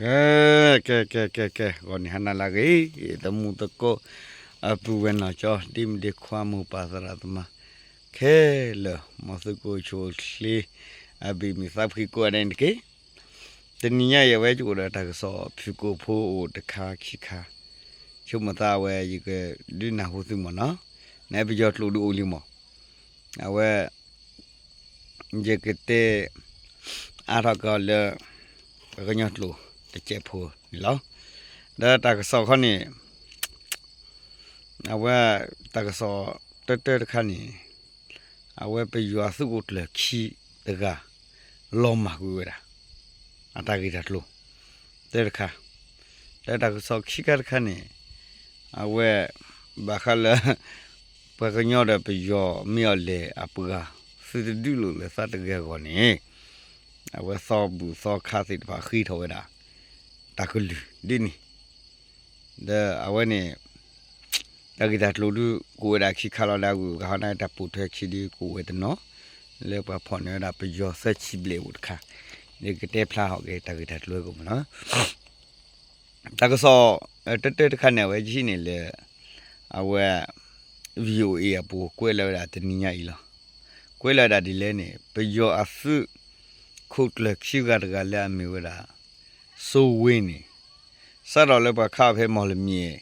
ကဲ ကဲ ကဲ ကဲ ကဲ ဂီၤနံၤဟါနၤလၢအဂ့ၤ ယသမူသကိး အပုၢ်ဝဲၢ်နီၢ်ကၠီ ဒ့မုၣ်ဒ့ခွါ မိၢ်ပၢ်သရၣ်သမါ ခဲလၢာ် မ်သုကအိၣ်ဆူၣ်အိၣ်ချ့ အဘ့ၣ်မုာ်သးဖှံကိးဂၤဒဲးန့ၣ်တက့ၢ်. တနံၤညါအံၤ အဝဲယကအိၣ်ဒီးတၢ်ကစီၣ်ဖုၣ်ကိာ်ဖိအိၣ်တခါခံခါ ဆိကမိၣ်သးအဝဲ ယကဒုးနၢ်ဟူသုမ့ၢ်နီၤ, နပယီၤကျိာ်ဒုးအိၣ်လံမ့ၢ် အဝဲ ယကတဲအါထီၣ်ကီးလၢ ပှၤကညီကျိာ်တစဲးဖိန့ၣ်လီၤ. ဒီးတၢ်ကစီၣ်ခီန့ၣ် အဝဲ တၢ်ကစီၣ်တၢတၢတခါန့ၣ် အဝဲပယီၤသုးခိၣ်ကျၢၢ်ခံတဂၤ လီၤမၢ်ကွံာ်ဝဲဒၣ် အတၢ်ဂ့ၢ်တၢ်ကျိၤ တၢတခါ, ဒီးတၢ်ကစီၣ်ခံခါတခါန့ၣ် အဝဲ ဘၣ်ဃးလၢ ပှၤကညီဒီးပယီၤမ့ၢ်အီၤလဲၣ်အပှၤ သုတဒုးလိာ်လၢသးတဂ့ၤအဂီၢ်န့ၣ် အဝဲသီဘူၣ်သီခါသ့ၣ်တဖၣ်ဃ့ထီၣ်ဝဲဒၣ် တၢ်ကလုၢ်ဒ်န့ၣ် ဒီးအဝဲန့ၣ် တၢ်ဂ့ၢ်တၢ်ကျိၤဒုးကအိၣ်ဝဲဒၣ်ခံခါလီၤ ဒီးအဂုၤအဂၤဟီန့ၣ် တၢ်ပိာ်ထွဲခံဒုးကအိၣ်ဝဲတနီၤ လၢပှၤဖီၣ်န့ၢ်ဝဲဒၣ်ပယီၤသၢဆံဘျဲၣ်အိၣ်တခါ ဒီးကတဲဖျါဟီၣ်က့ၤတၢ်ဂ့ၢ်တၢ်ကျိၤကအိၣ်မ့ၢ်နီၤ. တၢ်ကစီၣ် တၢတၢတခါန့ၣ် အဝဲယဟံးန့ၢ်လၢ အဝဲ VOA အပူၤကွဲးလၢဝဲဒၣ်တနံၤညါအံၤလီၤ. ကွဲးလၢဝဲဒၣ်ဒ်လဲၣ်န့ၣ် ပယီၤအသုးခိၣ်ကျၢၢ်ခံဂၤတဂၤလၢအမ့ၢ်ဝဲဒၣ် စိဝ့န့ၣ် စးထီၣ်လၢပှၤခးအီၤဖဲမီၢ်လမၠဲၣ်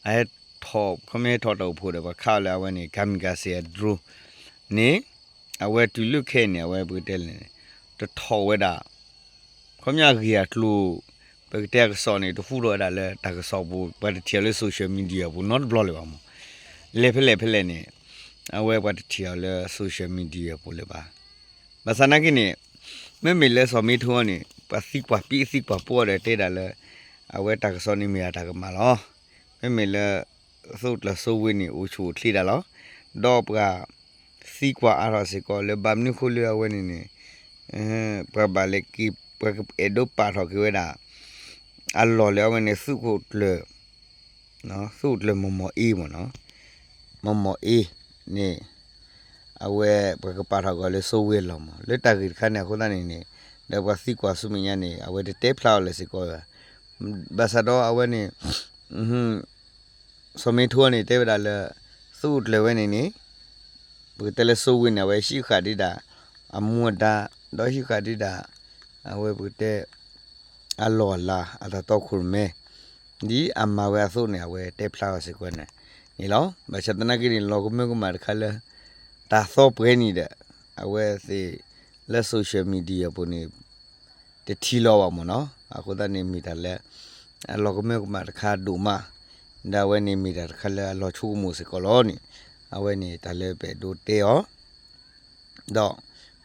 အဟဲထီၣ် ခီမ့ၢ်ဟဲထီၣ်တၢ်အိၣ်ဖှိၣ်ဒီးပှၤခးအီၤလၢအဝဲန့ၣ် kamikaze drone န့ၣ် အဝဲတုၤလၢခဲအံၤန့ၣ် အဝဲပကတဲလဲၣ်န့ၣ် တထီၣ်ဝဲဒၣ် ခီပညီအဂ့ၢ်အကျိၤ ပကတဲအကစီၣ်န့ၣ် တဟူထီၣ်ဝဲဒၣ်လၢတၢ်ကစီၣ်ပူၤ ပှၤတထံၣ်အီၤလၢ social media ပူၤနီတဘျီလၢၤဘၣ်မ့ၢ် လဲၤဖဲလဲၣ်ဖဲလဲၣ်န့ၣ် အဝဲပှၤတထံၣ်အီၤလၢ social media ပူၤလၢၤဘၣ်. ဘၣ်ဆၣ်နာ်က့န့ၣ် မ့မ့ၢ်လၢစီၤမ့ထိန့ၣ် ပှၤသံကွၢ်ပံသံကွၢ်ပီၣ်ဒီးတဲဒၣ်လၢ အဝဲတၢ်ကစီၣ်န့ၣ်မ့ၢ်ဒၣ်တၢ်ကမၣ်လီၤ. မ့မ့ၢ်လၢ သုးခိၣ်ကျၢၢ်စိဝ့န့ၣ် အိၣ်ဆူၣ်အိၣ်ချ့ဒၣ်လီၤ. ဒီးပှၤ သံကွၢ်အါထီၣ်စ့ၢ်ကီးလၢဘၣ်မနုၤဃိလၢအဝဲန့ၣ်န့ၣ် ပှၤဘၣ်လဲၤက့ၤ ပှၤကအဲၣ်ဒိးပာ်ထီၣ်က့ၤဝဲဒၣ် အလီၢ်လၢအဝဲန့ၣ် သုးခိၣ်ကျၢၢ် သုးခိၣ်ကျၢၢ်မီၢ်မီၢ်အ့မ့ၢ်နီၤ, မီၢ်မီၢ်အ့န့ၣ် အဝဲပှၤကပာ်ထီၣ်က့ၤအီၤလၢစိဝ့အလီၢ်မ့ၢ် လၢတၢ်ဂ့ၢ်တခါန့ၣ်အဃိသတးန့ၣ်န့ၣ် ဒီးပှၤသံကွၢ်ဆူမဲာ်ညါန့ၣ် အဝဲတတဲဖျါအီၤလၢၤစ့ၢ်ကီးဘၣ်. ဘၣ်ဆၣ်ဒီးအဝဲန့ၣ် စီၤမ့ထိန့ၣ် တဲဝဲဒၣ်လၢ သုးခိၣ်ကျၢၢ်ဝဲန့ၣ်န့ၣ် ပကတဲလၢစိဝ့န့ၣ် အဝဲဟံးဃာ်ဒံးဒၣ် အမူအဒါ ဒီးဟံးဃာ်ဒံးဒၣ် အဝဲပကတဲ အလီၢ်အလၤ အတၢ်တီခိၣ်ရိၣ်မဲ ဒ်အမၤဝဲအသိးန့ၣ် အဝဲတဲဖျါအီၤစ့ၢ်ကီးန့ၣ်လီၤ. ဘၣ်ဆၣ်သနာ်က့န့ၣ် လီၤကမၢကမၣ်တခါလၢ တၢ်သီပှဲၤနံၤဒီး အဝဲသ့ၣ်လၢ social media ပူၤန့ၣ် တထံၣ်လီၤဘၣ်မ့ၢ်နီၤ. အဃိသတးန့ၣ်မ့ၢ်တၢ်လၢ အလီၤကမၢကမၣ်တခါဒိၣ်မး, ဒီးအဝဲန့ၣ်မ့ၢ်တၢ်တခါလၢအလီၤဆိကမိၣ်စ့ၢ်ကီးလီၤန့ၣ်, အဝဲန့ၣ်တၢ်လၢပအဲၣ်ဒိးတဲအီၤ ဒီး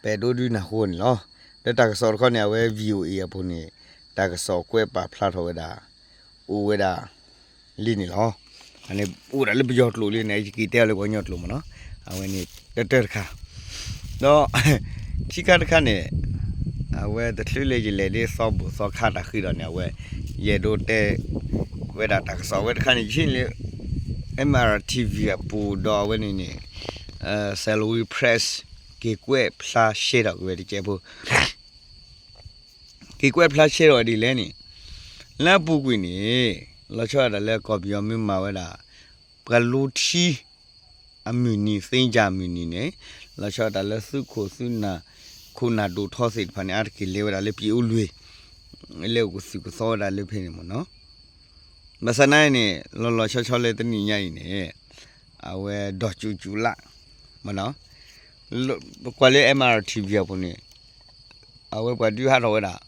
ပအဲၣ်ဒိးဒုးနၢ်ဟူန့ၣ်လီၤ. လၢတၢ်ကစီၣ်တခီန့ၣ် အဝဲ VOA အပူၤန့ၣ် တၢ်ကစီၣ်ကွဲးပာ်ဖျါထီၣ်ဝဲဒၣ် အိၣ်ဝဲဒၣ် လံန့ၣ်လီၤ. အန့ၣ်အိၣ်ဒၣ်လၢပယီၤကျိာ်လံန့ၣ် ယက့ၤတဲအီၤလၢပှၤကညီကျိာ်မ့ၢ်နီၤ, အဝဲန့ၣ်တၢတၢတခါ, ဒီး ခံခါတခါန့ၣ် အဝဲတချုးလၢယလဲၤဒ်သီဘူၣ်သီခါတၢ်ဃ့ဒီးန့ၣ် အဝဲ ယအဲၣ်ဒိးတဲ ဝဲဒၣ်တၢ်ကစီၣ်ဝဲတခါန့ၣ် ယဟံးန့ၢ်လၢ MRTV အပူၤဒီးအဝဲန့ၣ်န့ၣ် Salween Press က့ၤကွဲးဖျါရှဲထီၣ်က့ၤဝဲတကဲးဖိ က့ၤကွဲးဖျါရှဲထီၣ်ဝဲဒ်လဲၣ်န့ၣ်, လၢအပူၤကွံာ်န့ၣ် လီၤဆီဒၣ်တၢ်လၢကီၢ်ပယီၤမ့ၢ်မၤဝဲဒၣ် ပှၤလူထံ အမုၢ်နံၤ သ့ၣ်ညါအမုၢ်နံၤန့ၣ် လီၤဆီဒၣ်တၢ်လၢသုးခိၣ်သုးနၢ် ခိၣ်နၢ်ဒိၣ်ထီသ့ၣ်တဖၣ်န့ၣ် အါတက့ၢ်လဲၤဝဲဒၣ်လၢပအိၣ်လွံၢ် လၢအိၣ်ကသူၣ်ကသီဝဲဒၣ်လၢဖဲန့ၣ်မ့ၢ်နီၤ. ဘၣ်ဆၣ်နာ်အံၤန့ၣ် လီၤလီၤဆီဆီလၢတနံၣ်ညါအံၤန့ၣ် အဝဲဒီးကၠူကၠူလၢ် မ့ၢ်နီၤ ပကွၢ်လၢ MRTV အပူၤန့ၣ် အဝဲပှၤဒုးဟးထီၣ်ဝဲဒၣ်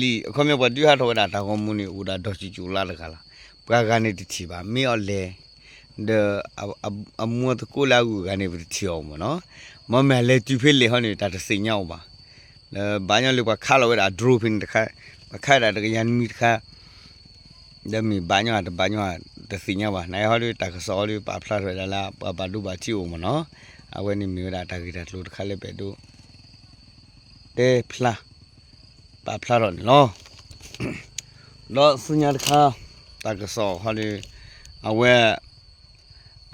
လံာ် အခီပညီပှၤဒုးဟးထီၣ်ဝဲဒၣ်တၢ်ဂီၤမူန့ၣ် အိၣ်ဒၣ်ဒီးကၠူကၠူလၢ်တဂၤလီၤ. ပှၤဂၤန့ၣ်တထံၣ်ဘၣ် မ့ၢ်အီၤလဲၣ် ဒီး အမူအသကိးလၢအဂုၤအဂၤန့ၣ် ပတထံၣ်အီၤမ့ၢ်နီၤ. မ့မ့ၢ်အလဲၤတုၤဖဲလဲၣ်ဟီန့ၣ် တၢ်တသ့ၣ်ညါအီၤဘၣ်. လၢဘၣ်ညီလၢပှၤခးလီၤဝဲဒၣ် drone ဖဲန့ၣ်တခါ ပှၤခးဒၣ်တကယၤနွံတခါ ဒီးမ့ၢ်ဘၣ်ညီဧါတဘၣ်ညီဧါ တသ့ၣ်ညါဘၣ်. နာ်အံၤဟီဒီး တၢ်ကစီၣ်အီၤဒီး ပာ်ဖျါထီၣ်ဝဲဒၣ်လၢ ပှၤဘၣ်ဒိဘၣ်ထံးအိၣ်မ့ၢ်နီၤ. အဝဲန့ၣ်မ့ၢ်ဝဲဒၣ်တၢ်ဂ့ၢ်တၢ်ကျိၤတခါလၢပအဲၣ်ဒိး တဲဖျါ ပာ်ဖျါထီၣ်န့ၣ်လီၤ. ဒီးဆူညါတခါ တၢ်ကစီၣ်ဟီဒီး အဝဲ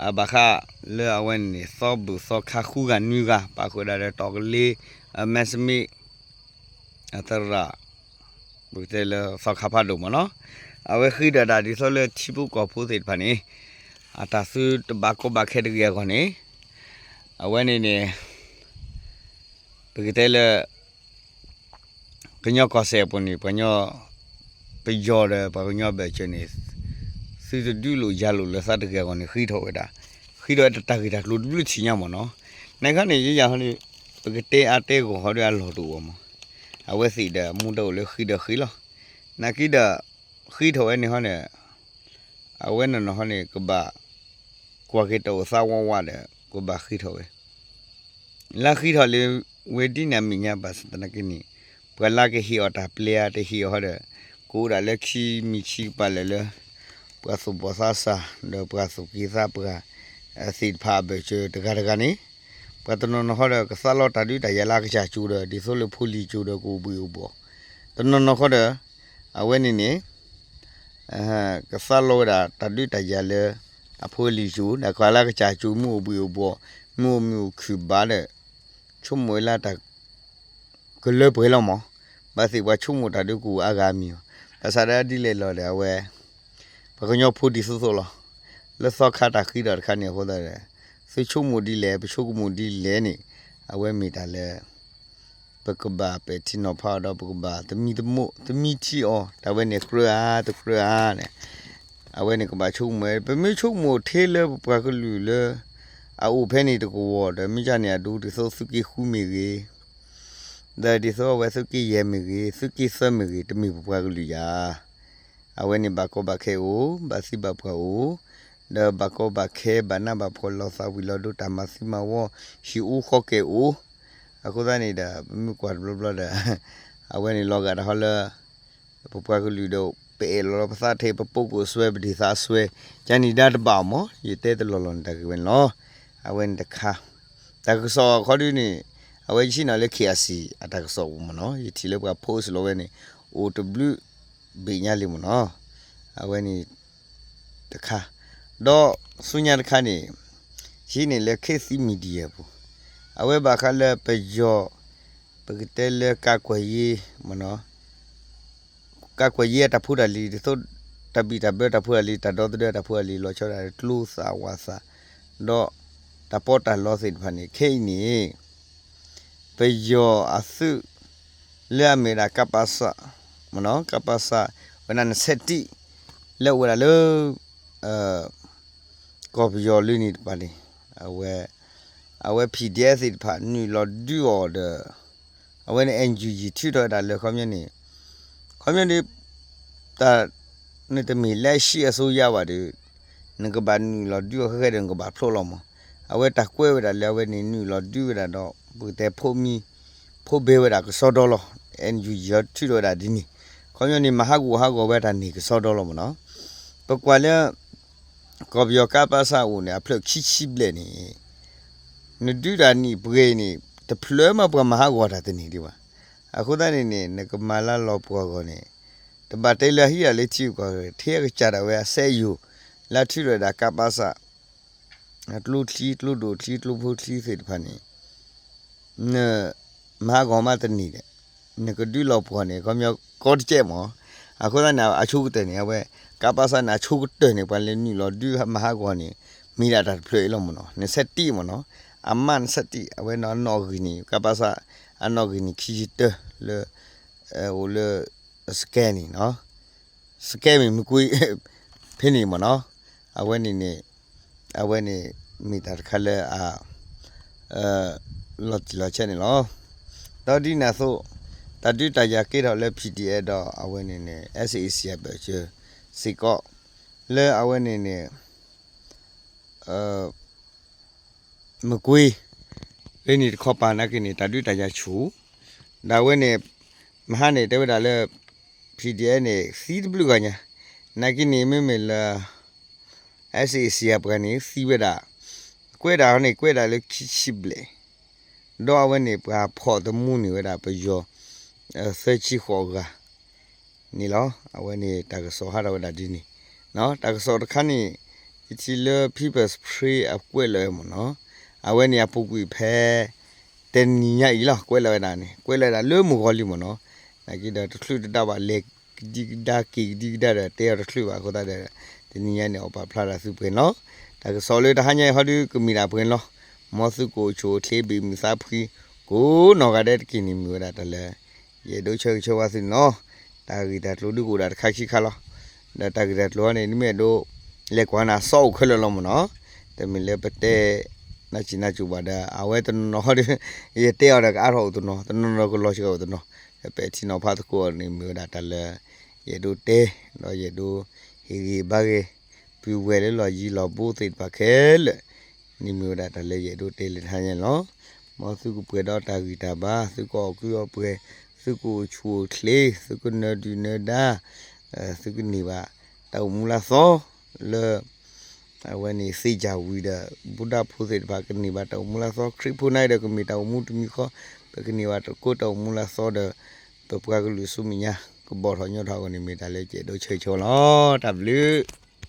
အဘၣ်ဃးလၢအဝဲန့ၣ် သီဘူၣ်သီခါဃုဂၤနွံဂၤ ပာ်ဃုာ်ဒၣ်ဒီးတီၢ်ကလ့ အမဲစမ့ၣ် အသရၣ် ပကတဲလၢသီခါဖးဒိၣ်မ့ၢ်နီၤ, အဝဲဃ့ဒီးတၢ်ဒ်သိးလၢထံဖိကီၢ်ဖိသ့ၣ်တဖၣ်န့ၣ် အတၢ်သုတဘၣ်ကီဘၣ်ခဲတဂ့ၤအဂီၢ်န့ၣ်, အဝဲန့ၣ်န့ၣ် ပကတဲလၢ ကညီကီၢ်စဲၣ်အပူၤန့ၣ် ပှၤကညီ ပယီၤဒီးပှၤကညီဘၢၣ်စၢၤန့ၣ် သုတဒုးလိာ်ယၤလိာ်လၢသးတဂ့ၤအဂီၢ်န့ၣ် ဃ့ထီၣ်ဝဲဒၣ်, ဃ့ထီၣ်ဝဲတၢ်ဂ့ၢ်တၢ်ကျိၤတဘျုးထံၣ်ညါမ့ၢ်နီၤ. နခါန့ၣ် ယယၤဟီန့ၣ် ပကတဲအါတဲဂီၢ်ဟီဒီးအလီၢ်တအိၣ်မး, အဝဲသ့ၣ်ဒီးမူဒါအိၣ်လၢဃ့ဒီးဃ့လီၤ. နာ်က့ဒီး ဃ့ထီၣ်ဝဲန့ၣ်ဟီန့ၣ် အဝဲနီၢ်နီၢ်ဟီန့ၣ် ကဘၣ် ကွၢ်က့ၤတၢ်အိၣ်သးဝးဝးဒီး ကဘၣ်ဃ့ထီၣ်ဝဲ လၢဃ့ထီၣ်လၢဝဲဒ်န့ၣ်အမဲာ်ညါဘၣ်ဆၣ်သနာ်က့န့ၣ် ပှၤလၢကဟ့ၣ်အီၤတၢ်ပျဲဧါ တဟ့ၣ်အီၤဟီဒီး ကအိၣ်ဒၣ်လၢခံမံၤခံကပၤလၢာ်လၢ ပှၤသူၣ်ဘီၣ်သးစၢ် ဒီးပှၤသူၣ်က့သးပှၢ် သ့ၣ်တဖၣ်အဘၢၣ်စၢၤတဂၤတဂၤန့ၣ် ပှၤတနီၤနီၤဃီဒီး ကသးလီတၢ်ဒုးတၢ်ယၤလၢအကစၢ်ကၠိဒီး ဒ်သိးလၢဖိလံၤကၠိဒီးကအိၣ်ဘှံးအိၣ်ဘှီၣ်, တနီၤနီၤဃီဒီး အဝဲန့ၣ်န့ၣ် ကသးလီဝဲဒၣ်တၢ်ဒုးတၢ်ယၤလၢ အဖိအလံၤကၠိ ဒီးကလၢကစၢ်ကၠိ မ့ၢ်အိၣ်ဘှံးအိၣ်ဘှီၣ် မ့ၢ်အိၣ်မုာ်အိၣ်ခုၣ်ဘၣ်ဒီး ဆိကမိၣ်ဝဲလၢတၢ် ကလၢပှဲၤလီၤမး, ဘၣ်သ့ၣ်ပှၤဆိကမိၣ်တၢ်ဒုးကအိၣ်အါဂၤအါမံၤအီၤ, ဘၣ်ဆၣ်ဒီးဒ်လဲၣ်လီၤဒီးအဝဲ ပှၤကညီဖိဒ်သိးသိးလီၤ. လၢသီခါတၢ်ဃ့ထီၣ်တခါန့ၣ်အဃိသတးဒီး သုဆိကမိၣ်ဒ်လဲၣ် ပဆိကမိၣ်ဒ်လဲၣ်န့ၣ် အဝဲမ့ၢ်တၢ်လၢ ပကဘၣ်ပဲာ်ထံနီၤဖးအီၤဒီး ပကဘၣ်သမံသမိး သမံထံအီၤ တၢ်ဝဲန့ၣ်ကြၢးဧါ တကြၢးဧါန့ၣ် အဝဲန့ၣ်ကဘၣ်ဆိကမိၣ်ဝဲ ပမ့ၢ်ဆိကမိၣ်ထဲလၢပပှၤကလုာ်လၢ အအိၣ်ဖဲန့ၣ်တကဝီၤဒီး မ့ၢ်ကန့ၣ်အဒိ ဒ်သိးသုးက့ဃုမ့ၢ်ဂ့ၤ ဒီးဒ်သိးအဝဲသုးက့ယဲၢ်မ့ၢ်ဂ့ၤ သုးက့သၢမ့ၢ်ဂ့ၤ တမ့ၢ်ပပှၤကလုာ်ယၤ အဝဲန့ၣ်ဘၣ်ကီဘၣ်ခဲအိၣ် ဘၣ်သံဘၣ်ပှၢ်အိၣ်, ဒီးဘၣ်ကီဘၣ်ခဲ ဘၣ်နးဘၣ်ဖှီၣ် လီၤသးဝံၤလီၤဒိ တၢ်မၤသံမၤဝီ ဟံၣ်အူဃီကဲၣ်အိၣ်, အဃိသတးန့ၣ်ဒီး ပမ့ၢ်ကွၢ်တဘျီဘျီဒီး အဝဲန့ၣ်လီၤဂာ်တၢ်ဟီလၢ ပပှၤကလုာ်ဒီး ပအဲၣ်လီၤလီၤပသးထဲ ပပိာ်ကိၣ်စွဲ ပဒ့ၣ်သးစွဲ ကန့ၣ်ဒါတဘၣ်အီၤမး ယတဲတလီၢ်လီၢ်န့ၣ် တၢ်ဂ့ၢ်ဝဲန့ၣ်လီၤ. အဝဲန့ၣ်တခါ တၢ်ကစီၣ်အခီဒုန့ၣ် အဝဲယထံၣ်နီၤလၢ KIC အတၢ်ကစီၣ်ပူၤမ့ၢ်နီၤ ယထံၣ်လၢပှၤ post လီၤဝဲန့ၣ် အိၣ်တဘျုးဘ့ၣ်ညါလံမ့ၢ်နီၤ အဝဲန့ၣ် တခါ ဒီးဆူညါတခါန့ၣ် ယဟံးန့ၢ်လၢ ခေတ်သစ် Media ပူၤ အဝဲဘၣ်ဃးလၢပယီၤ ပကတဲလၢကးကွဲးရေးမ့ၢ်နီၤ ကးကွဲးရေးအတၢ်ဖိတၢ်လံၤ ဒ်သိး တၢ်ဘံၣ်တၢ်ဘၢတၢ်ဖိတၢ်လံၤ တၢ်ဒီသဒၢတၢ်ဖိတၢ်လံၤ လီၤဆီဒၣ်လၢကျိသၣ်ဝၣ်သၣ် ဒီးတၢ်ပီးတၢ်လီသ့ၣ်တဖၣ်န့ၣ် ခဲအံၤန့ၣ် ပယီၤအသုး လၢအမ့ၢ်ဝဲဒၣ် ကပစ မ့ၢ်နီၤ ကပစ ဝဲဒၣ် နှစ်ဆယ့်တစ် လၢအိၣ်ဝဲဒၣ်လၢ ကီၢ်ပယီၤလၢန့ၣ်တဖၣ်န့ၣ် အဝဲ အဝဲ PDF သ့ၣ်တဖၣ် နုာ်လီၤဒုးအီၤဒီး အဝဲန့ၣ် NUG ထုးထီၣ်ဝဲဒၣ်လၢခီပညီန့ၣ် ခီပညီန့ၣ် တၢ် နတမ့ၢ်လက်ရှိအစိုးရဘၣ်ဒီး နကဘၣ်နုာ်လီၤဒုးအီၤဃဲဃဲဒီး နကဘၣ်ဖျိလီၤမး. အဝဲတၢ်ကွဲးဝဲဒၣ်လၢအဝဲန့ၣ် နုာ်လီၤဒုးဝဲဒၣ်ဒီး ပကတဲဖိးမံ ဖိးဘဲဝဲဒၣ်ကစီဒီလီၤ. NUG ထုးထီၣ်ဝဲဒၣ်ဒ်န့ၣ် ခီပညီန့ၣ် မၤဟးဂီၤဟးဂီၤဝဲတၢ်န့ၣ်ကစီဒီလီၤမ့ၢ်နီၤ. ပကွၢ်လၢ ကီၢ်ပယီၤကးပးစးအိၣ်န့ၣ် အဖျၢၣ်ခံဆံဘျဲၣ်န့ၣ် နဒုးတၢ်နံၣ်ပှဲၤအံၤန့ၣ် တဖျၢၣ်မးပှၤမၤဟးဂီၤတၢ်တန့ၢ်ဒံးဘၣ်. အဃိသတးန့ၣ်န့ၣ် နကမၤလၢလီၤပှီၢ်ဂီၢ်န့ၣ် တဘၣ်တဲလၢအဟံးအလၢထံဂုၤကီၢ်ဂၤ ထဲအကစၢ်ဒၣ်ဝဲအစဲယိာ် လၢထုးထီၣ်ဝဲဒၣ်ကးပးစး ကျိချံ ကျိဒိၣ်ချံ ကျိဖိချံသ့ၣ်တဖၣ်န့ၣ် နမၤဟးဂီၤမးတန့ၢ်ဒီး နကဒုးလီၤပှီၢ်န့ၣ် ခီပညီကီတကဲးမး. အဃိသတးန့ၣ် အဆိကတၢၢ်န့ၣ် အဝဲ ကးပးစးန့ၣ် အဆိကတၢၢ်န့ၣ် ပှၤလၢနုာ်လီၤဒုးမၤဟးဂီၤန့ၣ် မ့ၢ်ဒၣ်တၢ်တဖျၢၣ်အံၤလီၤမ့ၢ်နီၤ. နှစ်ဆယ့်တစ် မ့ၢ်နီၤ အမး နှစ်ဆယ့်တစ် အဝဲနီၢ်နီၢ်ဂံၢ်န့ၣ် ကးပးစး အနီၢ်ဂံၢ်န့ၣ် ခံဆံတၢ လၢ အိၣ်လၢ စကဲန့ၣ်နီၤ စကဲမ့ၢ်မကွ့ ဖဲန့ၣ်မ့ၢ်နီၤ အဝဲန့ၣ်န့ၣ် အဝဲန့ၣ် မ့ၢ်တၢ်တခါလၢအ လီၤတံၢ်လီၤဆဲးန့ၣ်လီၤ. ဒီးဒ်န့ၣ်အသိး တၢ်ဒုးတၢ်ယၤကဲထီၣ်လၢ PDF ဒီးအဝဲန့ၣ်န့ၣ် SAC အဘၢၣ်စၢၤစ့ၢ်ကီး လၢအဝဲန့ၣ်န့ၣ် မကွ့ လၢန့ၣ်တခီပၤနာ်က့န့ၣ် တၢ်ဒုးတၢ်ယၤဆူၣ် ဒီးအဝဲန့ၣ် မဟါန့ၣ် တဲဝဲဒၣ်လၢ PDF န့ၣ် သံတဘျုးဂၤညါ နာ်က့န့ၣ် မ့မ့ၢ်လၢ SAC အပှၤန့ၣ် သံဝဲဒၣ် ကွဲးဒၣ်န့ၣ် ကွဲးဒၣ်လၢခံဆံဘျဲၣ် ဒီးအဝဲန့ၣ် ပှၤဖီၣ်သမူန့ၢ်ဝဲဒၣ်ပယီၤ သၢဆံဃိးဂၤ န့ၣ်လီၤ. အဝဲန့ၣ်တၢ်ကစီၣ်ဟးထီၣ်ဝဲဒၣ်ဒ်န့ၣ် တၢ်ကစီၣ်တခါန့ၣ် ယထံၣ်လၢ People's Spring အကွဲးလီၤဝဲမ့ၢ်နီၤ အဝဲန့ၣ်အပူၤကွံာ်ဖဲ တနံၤညါအံၤလီၤ ကွဲးလီၤဝဲဒၣ်န့ၣ် ကွဲးလီၤဝဲဒၣ်လၢမုၢ်ဂီၤလံမ့ၢ်နီၤ နာ်က့ဒီးတချုးတဒါဘၣ်လဲၤကဒံကဒါက့ၤကဒံကဒါဒီးတဲအီၤတချုးဘၣ်အဃိသတးဒီး တနံၤညါန့ၣ်အီၣ်ပာ်ဖျါဒီးသုပှဲၤန့ၣ်လီၤ. တၢ်ကစီၣ်လၢတဟါညါအံၤဟီဒုးကမ့ၢ်ဒၣ်ပှဲၤန့ၣ်လီၤ. မ်သုကအိၣ်ဆူၣ်အိၣ်ချ့ဘၣ်မုာ်သးဖှံ ကိးနီၢ်ဂၤဒဲးတက့ၢ်န့ၣ်မ့ၢ်ဝဲဒၣ်တၢ်လၢ ယအဲၣ်ဒိးဆၢဂ့ၤဆၢဝါသုန့ၣ်လီၤ. တၢ်ဂ့ၢ်တၢ်ကျိၤဒုးကအိၣ်ဒၣ်တခါခံခါလီၤ. ဒီးတၢ်ဂ့ၢ်တၢ်ကျိၤဟီန့ၣ် နမ့ၢ်အဲၣ်ဒိး လဲၤကွၢ်န့ၣ် အစီအိၣ်ခဲလၢာ်လီၤမ့ၢ်နီၤ. တမ့ၢ်လၢပတဲ နၢ်စံၣ်နၢ်စူၣ်ဘၣ်ဒီး အဝဲတနီၤနီၤဟီဒီး ယတဲအီၤဒီးကအါထီၣ်အိၣ်တနီၤ တနီၤနီၤကလီၤစှၤအိၣ်တနီၤ, ဒီးပဲာ်ထံနီၤဖးသကိးအီၤန့ၣ် မ့ၢ်ဝဲဒၣ်တၢ်လၢ ယအဲၣ်ဒိးတဲ ဒီးယအဲၣ်ဒိးဟ့ၣ်ဂံၢ်ဘါဂ့ၤ ပုၢ်ဝဲၢ်လၢလီၢ်ယံၤလီၢ်ဘူးသ့ၣ်တဖၣ်ခဲလၢာ် န့ၣ်မ့ၢ်ဝဲဒၣ်တၢ်လၢယအဲၣ်ဒိးတဲလၢတဟါညါန့ၣ်လီၤ. မ်သုကပှဲၤဒီးတၢ်ဂံၢ်တၢ်ဘါ သုကအီၣ်ကုအီၣ်ပှဲၤ သုကအိၣ်ဆူၣ်အိၣ်ချ့ သုကနၢၤဒုၣ်နၢၤဒါ သုကန့ၢ်ဘၣ်တၢ်အိၣ်မူလၢအသီလၢ အဝဲန့ၣ်သ့ၣ်ကၢ်ဝံၤဒီး ဘူၣ်ဒါဖိသ့ၣ်တဖၣ်ကန့ၢ်ဘၣ်တၢ်အိၣ်မူလၢအသီ ခရံာ်ဖိနၤဒီးကမ့ၢ်တၢ်အိၣ်မူတမံၤဃီ ပကန့ၢ်ဘၣ်တၢ်ကိးတၢ်အိၣ်မူလၢအသီဒီး ပပှၤကလုာ်ဆူမဲာ်ညါ ကဘီၣ်ထီၣ်ညီထီၣ်အဂီၢ်န့ၣ်မ့ၢ်တၢ်လၢယအဲၣ်ဒိးဆၢဂ့ၤဆၢဝါလီၤ. တၢ်ဘျုး